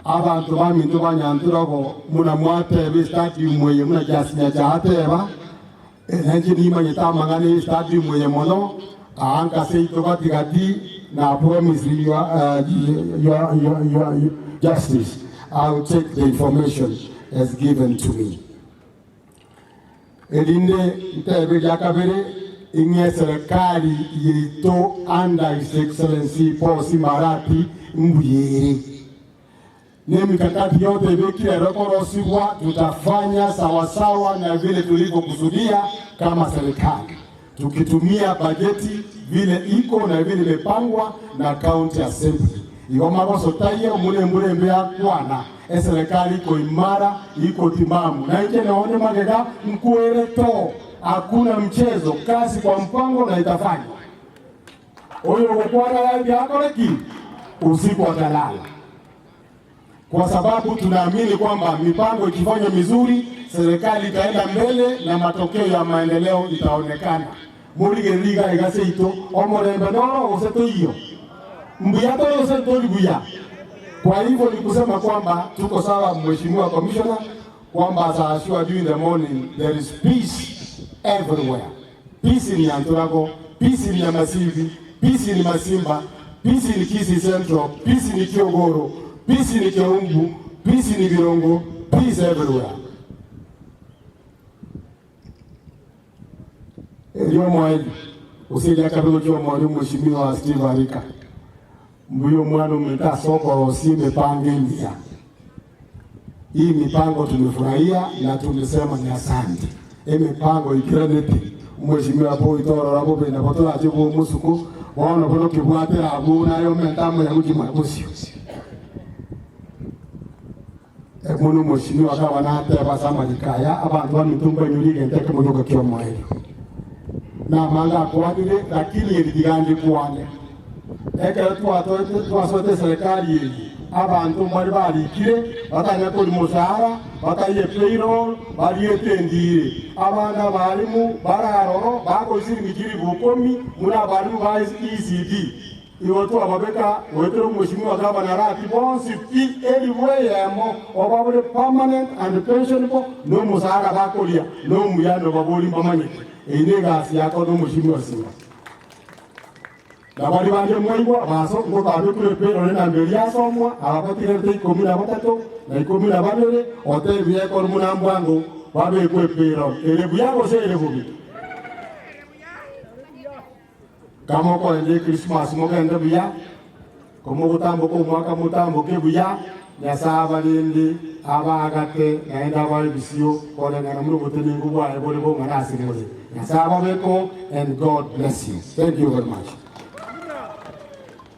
Abanto baminto ba Nyanturogo, buna mwateba estadium eye buna Kiasinyacha ateba, nainche nimanyete amang'ana y'estadium eye mono, aa nkaseito gati gati na promise your, uh, your, your, your justice. I will take the information as given to me. Erinde ntebe eria kabere, ing'e eserekari yaito under His Excellency Paul Simba Arati mbuya ere. Nemikakati yote ebekire ero korosigwa, tutafanya sawasawa na vile tulivyokusudia kama serikali, tukitumia bajeti vile iko na vile imepangwa na county assembly. Igo magoso taiyo muna embura embe yakwana. Eserekari iko imara, iko timamu, na inche nonde magega nkwere to. Hakuna mchezo, kazi kwa mpango na itafanywa. Oyo ogokwana yabi akore ki? Usiku atalala, kwa sababu tunaamini kwamba mipango ikifanywa mizuri, serikali itaenda mbele na matokeo ya maendeleo itaonekana. Morigererie iga iga seito, omorembe noro gose toiyo? Mbuya tore gose tori buya? Kwa hivyo ni kusema kwamba tuko sawa, Mheshimiwa Commissioner, kwamba as I assured you in the morning there is peace everywhere. Peace in Nyanturago, peace in Nyamasibi, peace in Masimba, peace in Kisii Central, peace in Kiogoro, peace in Keumbu, peace in Birongo, peace everywhere. Erio omoerio, gose eria kabere gochia omoerio Mweshimiwa Steve Arika, mbuya omwana ominto ase okorosia emepango emiya. Hii mipango tumefurahia na tumesema ni asante. Emipango ikiranete Mweshimiwa Boy torora bobe nabo torache bwa omosuko bono bono kebwatera abwo naye omente amaya gochia bosio. Bono Mweshimiwa akaba nateba ase amariko aya, abanto baminto mbanyore egento ekemo gioka ki'omoerio. Namange akwanire, lakini eri tiga ndikwane. Ekero twatoete twasoete eserekari eye, abanto mbare barikire, batanya koria mosaara, bataiye payroll, bariete endiire. Abande abalimu bare aroro bakoria siringi chilifu ikomi buna abalimu ba ECD. Igo twababeka goetera omweshimiwa gavana Arati bonsi pi elifu eyemo obabore permanent and pensionable na omosaara bakoria nomuya nobabori mbamanyete. Eye negasi yako nomweshimiwa Simba. Na baria bande mwaigwa baso ngotabekure payroll enamba eria yasomwa, aba batigarete ikomi na batato na ikomi na babere, otebie ekero buna mbwango babekwe payroll. Ere buya gose ere bobe? Kamokoenda Ekrisimasi mogende buya, komogotamboka omwaka motamboke buya, Nyasae abarende, abaagate, naende abae ebisio koreng'ana buna obotenenku bwaye bore bong'ana ase more. Nyasae ababeko and God bless you. Thank you very much.